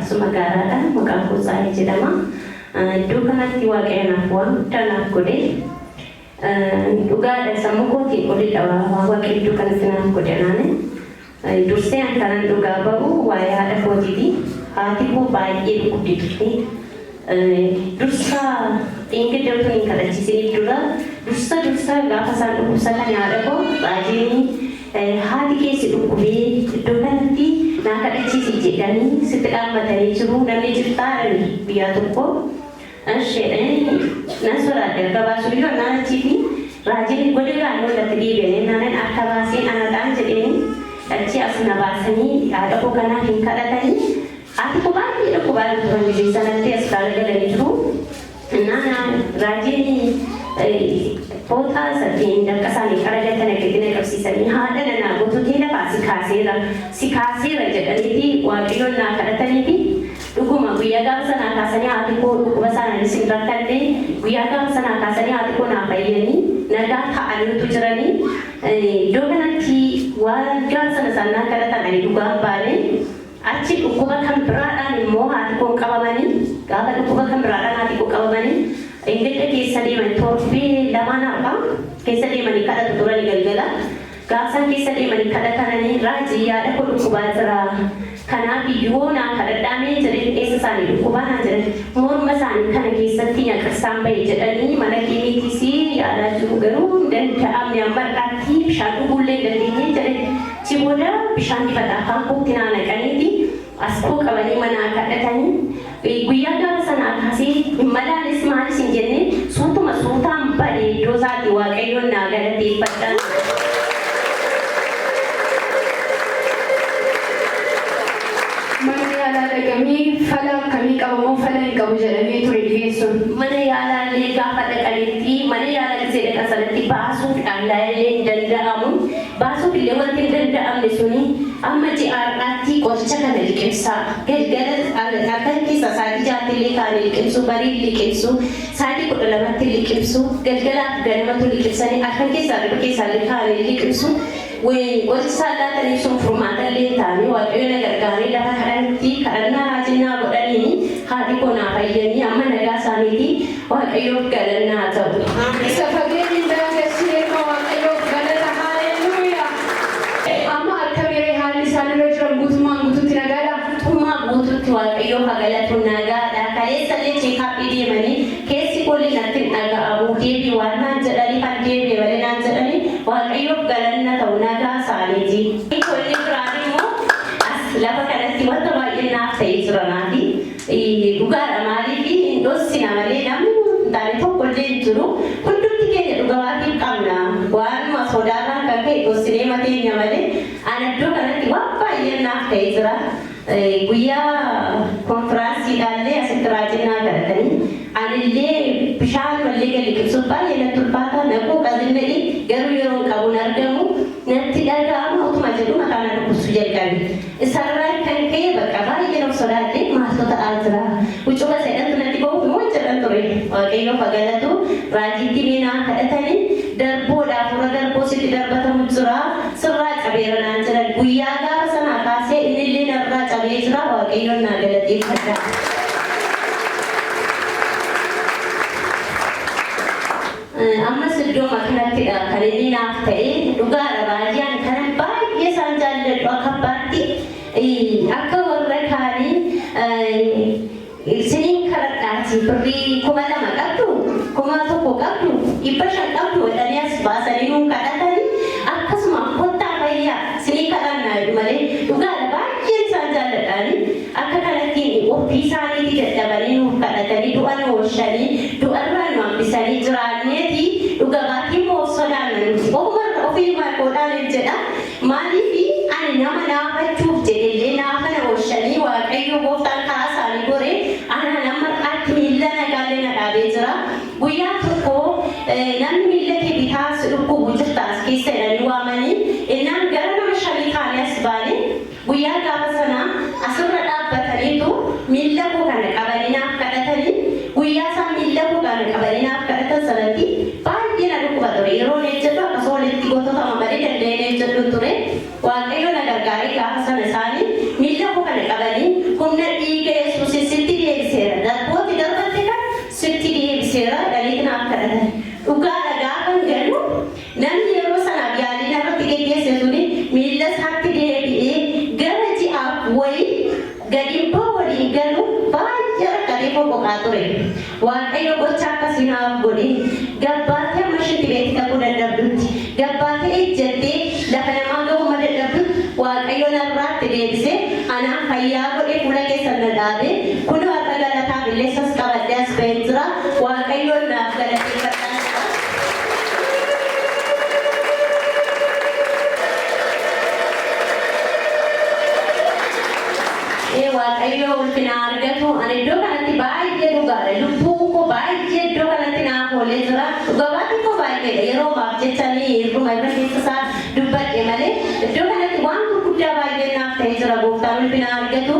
Asuma gaaraadha. Maqaan koo Tsaayii jedhama. Iddoo kanatti Waaqayyo naaf waan guddaa naaf godhe. Dhugaadha, sammuu kootiin olidha waan Waaqayyo iddoo kanatti naaf godhe anaani. Dursee an kanan dhugaa ba'u waa'ee haadha kootiiti. Haati koo baay'ee dhukkubdi turte. Dursa dheengadda utuun hin kadhachiisiniif dura dursa dursa gaafa isaan dhukkubsatan haadha koo raajiin haati kee si dhukkubee iddoo kanatti naa kadhachiisi jedhanii sitti dhaammatanii jiru, namni jirtaa jedhani guyyaa tokko. Eshi jedheen, nan sodaadhe harka baasuu iyyuu. Annaan achiiti raajiin goda gaannoo irratti deebi'anii annaanan harka baaseen anadhaan jedheeni. Achi as na baasanii haadha koo kanaaf hin kadhatanii. Haati koo baay'ee dhukkubaa turan, gizee sanatti hospitaala galanii jiru. Innaan raajiin fooxaa isatti dafqa isaanii qaragatan akkatti na qabsiisanii, haadha nanaa gototee lafaa si kaaseera, si kaaseera jedhaniiti Waaqayyoon naa kadhataniiti. Dhuguma guyyaa gaafa sanaa kaasanii haati koo dhukkuba isaaniinis hin rakkanne. Guyyaa gaafa sanaa kaasanii haati koo naa fayyanii nagaa ta'aniitu jiranii. Iddoo kanatti waan gaafa sana isaan naa kadhatan ani dhugaan baane. Achi dhukkuba kan biraadhaan immoo haati koo qabamanii, gaafa dhukkuba kan biraadhaan haati koo qabamanii Ingilda keessa deeman, torbee lamaan har'aa keessa deemanii kadhatu turani galgala. Gaafa isaan keessa deemanii kadhatananii, raajii yaada koo dhukkubaa jira. Kanaaf iyyuu naa kadhadhaa mee jedheen, eessa isaanii dhukkubaa naan jedhan. Morma isaanii kana keessatti nyaqarsaan bahe jedhanii mana kiimiitiis yaalaa jiru, garuu hin danda'amne, amma har'aatti bishaan dhuguullee hin dandeenye jedhe. Achi booda bishaan dibata afaan kootti naa naqaniiti as koo qabanii manaa kadhatanii, guyyaa gaafa sanaa kaasee hin malaanis maalis hin jenne, suutuma suutaan bade iddoo isaati. Waaqayyoon naa galateeffadha. Mana yaalaa dhaqamee fala akkamii qaba moo fala hin qabu jedhamee ture dhibeen sun? Mana yaalaallee gaafa dhaqanitti, mana yaalaa gisee dhaqan sanatti baasuufidhaan illee hin danda'amu. Baasuuf illee wanti hin danda'amne suni amma ji'a har'aatti qoricha kana liqimsaa. Galgala halkan keessa sa'aatii 6tti illee kaanii liqimsu, barii liqimsu, sa'aatii 12tti liqimsu, galgalaaf ganamatu liqimsanii, halkan keessaa hirriba keessaa illee kaanii liqimsu. Qorichi isaan laataniif sun furmaata illee hin taane. Waaqayyo na gargaaree lafa kadhanitti kadhannaa raajinnaa godhaniini haati koo naa fayyanii amma nagaa isaaniiti. Waaqayyoof galannaa ta'u. Isa fageenyi hin daangessine ilma Waaqayyoof galata. Haaleluyyaa! Amma akkamiree haalli isaan irra jiran, guutummaan guutuutti nagaadhaa? Guutummaa guutuutti Waaqayyoof haa galatu, nagaadha. Kaleessa illee check-up deemanii keessi koollee natti hin dhaga'amu deebii waan naan jedhaniif an deebi'e malee naan jedhanii. Waaqayyoof galanna ta'u, nagaa isaaniiti. Inni biraan immoo as lafa kanatti wanta baay'ee naaf ta'ee jira naafi. Dhugaadha, maaliif hin dhossina malee namni hin taane tokko illee hin jiru. Hundumti keenya dhuga baatiif qabna. Waanuma sodaarraan kan ka'e dhossinee mateenya malee ana iddoo kanatti waan baay'een naaf ta'ee jira. Guyyaa konfiraansiidhaallee asitti raajinnaa kadhatanii, anillee bishaan mallee gadi liqimsuuf baay'ee natti ulfaata, na quuqa zinnedhi, garuu yeroon qabuun argamu natti dhaga'ama, utuma jedhu mataa na dhukkubsuu jalqabe. Isarraa kan ka'e bakka baay'een of sodaadhe, maaltu ta'aa jira? Huccuma seedhantu natti ba'uuf moo jedhan ture. Waaqayyoof haa galatu, raajiitti mee naa kadhatanii, darboodha, hafuura darboo sitti darbatamu jira, sirraa cabeera naan jedhan. Guyyaa gaafa sanaa kaasee innillee narraa cabee jira. Waaqayyoon naa galateeffadha. Ammas iddooma kanattidha kan inni naaf ta'e. Dhugaadha, baay'een kanan baay'ee isaan jaalladhu akka abbaatti, akka warra kaanii isiniin kadhadhaati birrii 2000 qabdu, 1000 qabdu, 500 qabdu jedhanii as baasanii nuun kadhatanii, akkasuma kottaa fayyaa isinii kadhannaa jedhu malee, dhugaadha, baay'een isaan jaalladhaani. Akka kanatti ofii isaaniitii dadhabanii nuuf kadhatanii, du'a nu oolchanii, du'arraa nu hambisanii jiraanneeti dhuga baatii immoo of sodaanna nuti. Ofumarra ofiima koodhaan hin jedha. Maaliif ani nama naafachuuf jedhellee naafa na oolchanii, Waaqayyo gooftaan karaa isaanii gore anaan amma har'aatti miilla nagaallee na dhaabee jira. Guyyaa tokko namni miilla kee bitaa si dhukkubu jirta as keessa jedhanii waamanii, innaan gara nama shanii taanee as baane. Guyyaa gaafa sanaa asirra dhaabbataniitu miilla koo kana qabanii naaf kadhatanii, guyyaa isaan miilla koo kana qabanii naaf kadhatan sanatti baay'ee na dhukkuba ture. Yeroon ejjedhu akkasuma walitti gototama malee danda'een ejjedhu ture. Waaqayyo na gargaaree gaafa sana isaanii miilla koo kana qabanii humna Waliin ba'u, waliin galu, baay'ee rakkatee foqoqaa ture. Waaqayyo gocha akkasii naaf godhe. Gabbaatee amma isheetti beekti ta'uu dadhabdutti, gabbaatee ejjattee lafa namaa ga'uu ma dadhabdutti, Waaqayyo narraatti deebisee anaan fayyaa godhe, fuula keessan na dhaabe. Kunoo har'a galataaf illee sas qabadhee as ba'een jira. Waaqayyoon naaf galateeffadhaa jira. Waaqayyo ulfina argatu. Ani iddoo kanatti baay'ee dhugaadha. Lubbuun koo baay'ee iddoo kanatti naaf oolee jira. Dhugaatiin koo baay'eedha. Yeroo baaf jechanii irruma irra keessa isaa dubbadhe malee iddoo kanatti waan gurguddaa baay'ee naaf ta'ee jira. Gooftaan ulfina argatu.